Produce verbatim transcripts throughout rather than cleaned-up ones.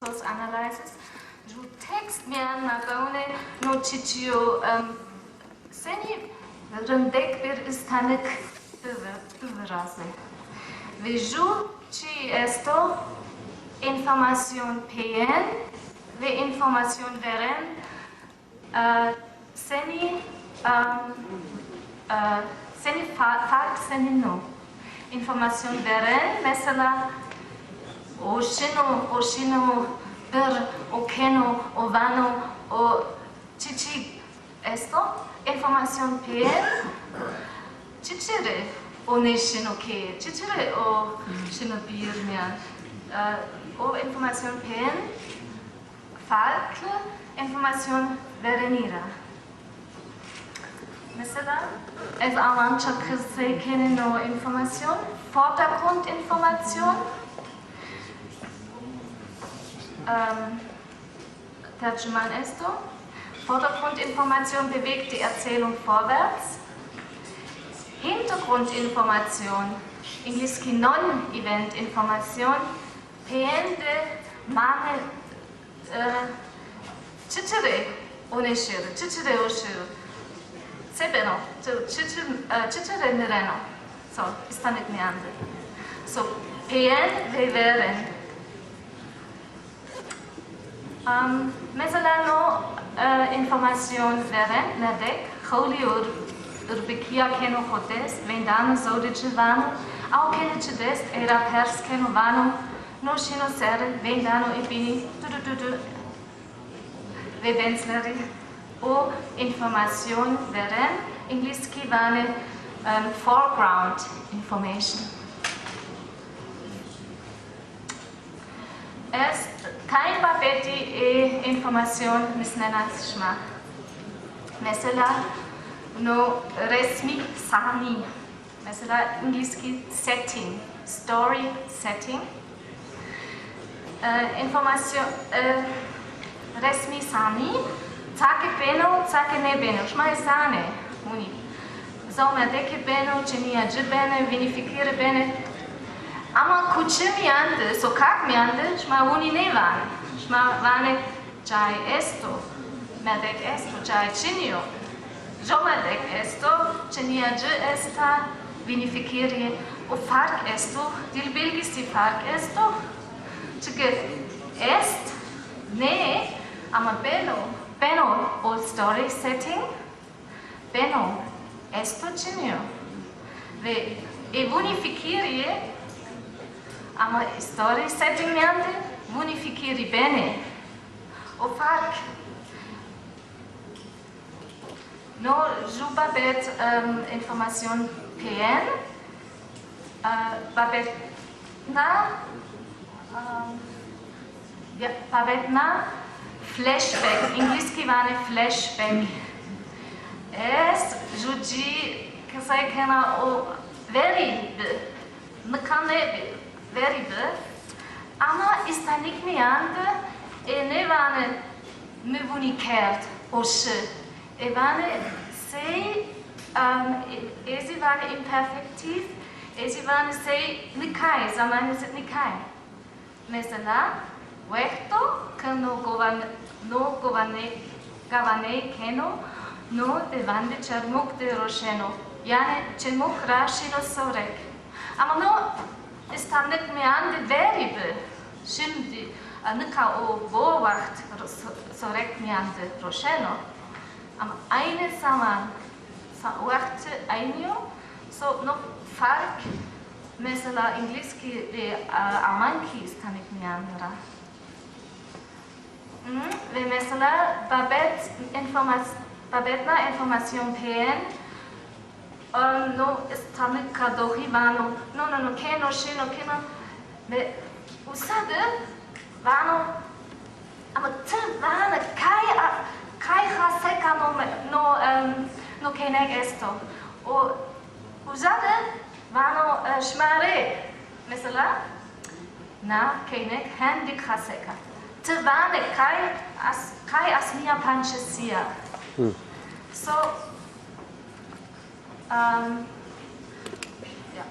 Source analysis, ju tekst mîyan ma bewne no çiçî yo, em, senî rindek bir îstanik bivi-, bivirazê. Ve ju çi esto, înformasyon peyên ve înformasyon verên, e, senî, em, e, senî fa-, fark senî no. Înformasyon verên, mesela, o şino, o şino bir, o keno, o vano, o çiçî esto, înformasyon peyên, çiçî rê o nêşino keye, çiçî rê o şino bîr mîyan. E, o înformasyon peyên farklı înformasyon verenî ra. Mesela, ez Almanca qisey kenê no înformasyon, Vordergrundinformation. Em, tercüman esto. Vordergrundinformation bewegt die Erzählung vorwärts. Hintergrundinformation, îngilizkî non-event information, peyên de mane, e, çiçî rê o nêşêro, çiçî rê o şêro. Se beno, çi-, çiçî, e, çiçî rê nêreno. So, îstanik mîyan de. So, peyên ve verên. Am, mesela no, e, înformasyon verên, merdek, xewlî ur-, urbekîya keno xo dest, veyndano zewdê ci vano, aw kenê ci dest, ey ra pers keno vano, no şino serre, veyndano ê bînî, du du du du. Ve benzeri. O înformasyon verên, îngilizkî vanê, em, foreground information. Ez tayn babetî ê înformasyon misnena şima. Mesela, no resmî sahnî. Mesela, îngilizkî setting, story setting. E, înformasyon, e, resmî sahnî, ça ke beno, ça ke nêbeno. Şima ê zanê, winî. Zewmerdekî beno, çinîya ci benê, vînî fikirî benê. Ama kuçe mîyan de, sokak mîyan de, şima winî nêvanê. Şima vanê, cayê esto, merdek esto, cayê çinî yo. Jomerdek esto, çinîya ci esta, vînî fikirî. O fark esto, dil bilgisi fark esto. Çike est, nê, ama beno, beno o story setting, beno, esto çinî yo. Ve ê winî fikirî, ama story setting mîyan de winî fikirî benê. O fark. No ju babet, em, înformasyon peyên, e, babetna, em, ya, babetna flashback, îngilizkî vanê flashback. Ez ju cî qisey kena, o verî bi. Nika nêbi, verî bi. Ama îstanik mîyan de ê nêvanê mi winî kerd, o şi. Ê vanê sey, em, ê, ê zî vanê imperfektif, ê zî vanê sey nikay, zamanê zî nikay. Mesela, wexto ke no govan-, no govane-, gavaney keno, no devandê çermûk de roşeno, yanî çermûk ra şino sorek. Ama no îstanik mîyan de verî bi. Şimdi, e, nika o bo wext ro-, so-, sorek mîyan de roşeno. Ama aynı zaman, sa-, wext aynı yo, so no fark, mesela, îngilizkî ve, e, almankî îstanik mîyan ra. Hı, ve mesela babet înformas-, babetna înformasyon peyên, e, no îstanik ka doxî vano, no, no, no, keno, şino, keno, ve usa de vano, ama ti vane kay a-, kay xaseka no me-, no, em, no keynek esto. O uca de vano, e, şima rê, mesela, na keynek hendik xaseka. Ti vane kay as-, kay asmîya pançesî ya. Hı. So, em, ya,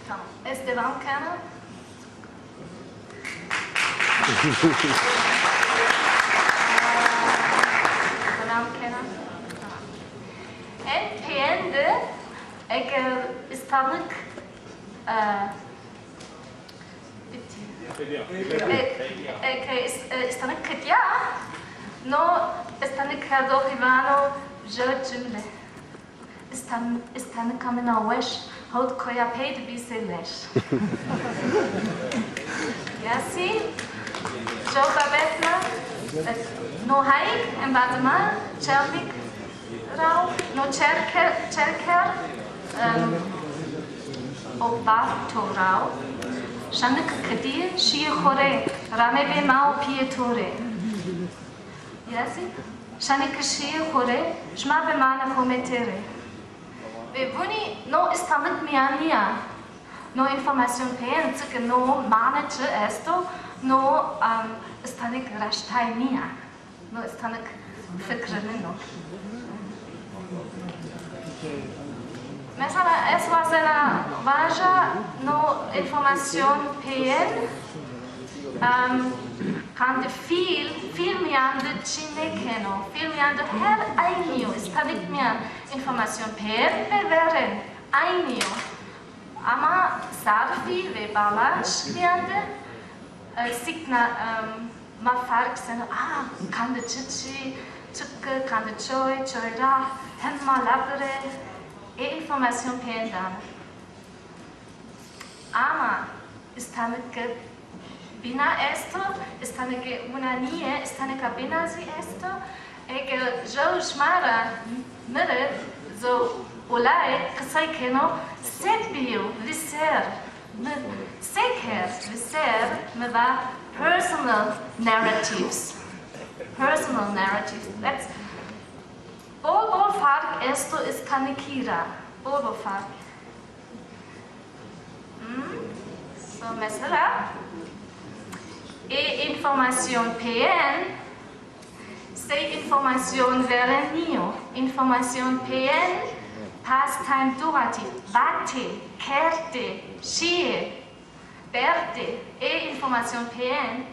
tamam. Ez devam kena. Selam kena. En peyên de eger îstanik, e, bitti. E, e, ke îs-, e, îstanik qedîya, no îstanik kerdoxî vano jew cumle. Îstan-, îstanika min a weş, hewt koya pey de bî sey leş. Yasî, jew babetna, no hayk, embazma, çelmik, rao, no çerke-, çerker, em, o bato rao, şanik qedî, şîyê xo rê, rame bê ma û pîyê to rê. Yasî, şanik şîyê xo rê, şima bê manê xo metêrê. Ve vûnî no îstanik mîyan nîya. No înformasyon peyên, çike no mane çi esto, no, em, îstanik raştay nîya. No îstanik fikri min o. Mesela, ez wazena vaja no înformasyon peyên, em, qandê fîl, fîl mîyan de çî nêkeno. Fîl mîyan de her eynî yo. Îstanik mîyan înformasyon peyên ve verên eynî yo. Ama zarfî ve balaş mîyan de, e, sîkna, em, ma ferq seno, a, qandê çiçî, çike, qandê çoy, çoy ra, hema labirê, ê înformasyon peyên dano. Ama îstanike bîna esto, îstanike wina nîye, îstanika bîna zî esto. Eke jew şima ra mi rê zo olayê qisey keno, se bîyo, vîser, mi se kerd, vîser, mi va personal narratives. Personal narratives. That's, bol bol fark esto îstanikî ra. Bol bol fark. Hmm? So, mesela, ê înformasyon peyên, sey înformasyon verên nîyo. Înformasyon peyên past time duatif, vatê, kerdê, şîyê, berdê. Ê înformasyon peyên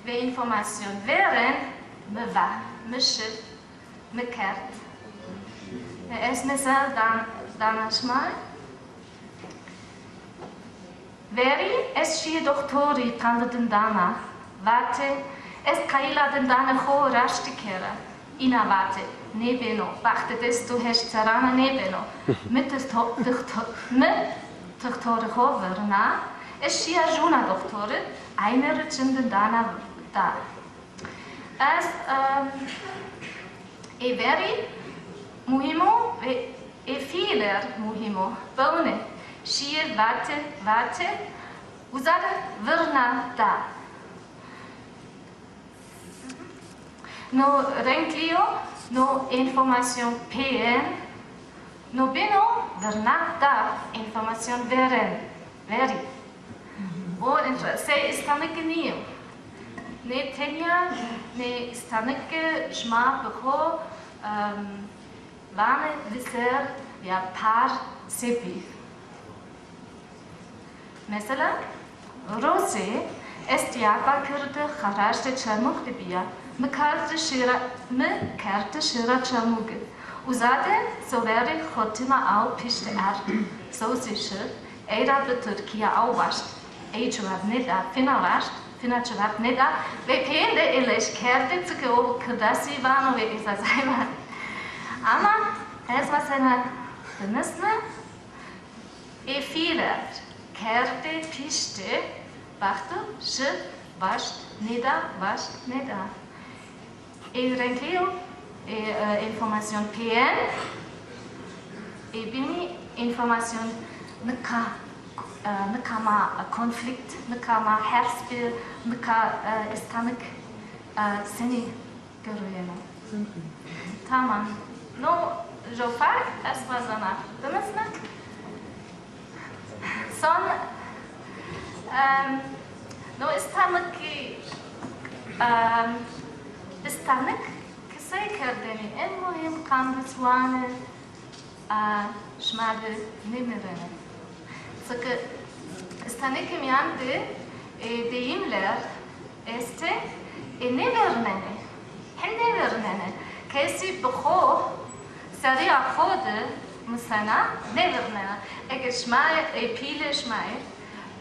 ve înformasyon verên mi va, mi şi, mi kerd. Ez mesel dan-, dana şima. Verî ez şîyê doxtorî qandê dindana. Vatê, ez qayîl a dindanê xo raştî kera. Îna vatê, nêbeno, baxtê dest û heşt serran a nêbeno. Mi tixto-, tixto-, mi tixtorê xo virna, ez şîya jûna doxtorî, eynî rê çin dindana da. Ez, em, ê verî muhîm o ve ê fîîler muhîm o. Bewne, şîyê, vate, vate, uza de virna da. No renklî yo, no înformasyon peyên, no beno virna da, înformasyon verên, verî. O înfo-, sey îstanike nîyo. Nê tenya, nê îstanike şima bi xo, em, vanê vîser ya par se bî. Mesela, rojê ez Diyarbakir de xarajdê Çermûg de bîya. Mi kerdê şêra, mi kerdê şêra Çermûge. Uza de soverî xo tima aw piştî erd. Sewsî şi, ey ra bi tirkîya aw waşt. Ey cewab nêda, fîna waşt, fîna cewab nêda. Ve peyên de ê leşkerdê, çike o kirdasî vano ve ê zazayî vano. Ama ez mesela bimisne, ê fîîler kerdê piştî, baxto şi, waşt, nêda, waşt, nêda. Ê renklî yo, ê, e, înformasyon peyên, ê bînî înformasyon nika, e, nika ma konflîkt, nika ma hers bi, nika, e, îstanik, e, senî girewtêno. Tamam. No, jo fark ez wazena bimisne. Son, em, no îstanikî, em, îstanik qisey kerdênî en muhîm qandê ziwanî, a, şima de nêmêreno. Çike îstanikê mîyan de, e, deyîmler, Estê, e, nêvernenê. Hem nêvernenê. Kesî bi xo, serîya xo de misena nêvernena. Eger şima, e, pîlê şima yê,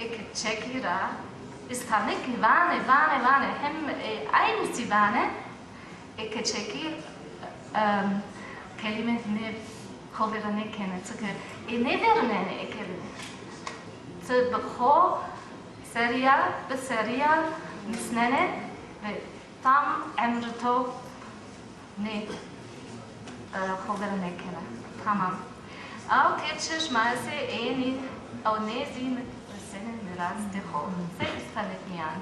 e, keçekî ra, îstanîkî vanê, vanê, vanê, hem, e, eynî zî vanê, e, keçekî, em, kelîme nê xo vîr ra nêkenê, çike, e, nêvernenê e kelîme. Ti bi xo serîya, bi serîya misnenê ve tam emrê to nê, e, xo vîr ra nêkenê. Tamam. Aw ke çeşma se ênî, aw nêzîn, senê mîrastê xo. Se îstanîk mîyan.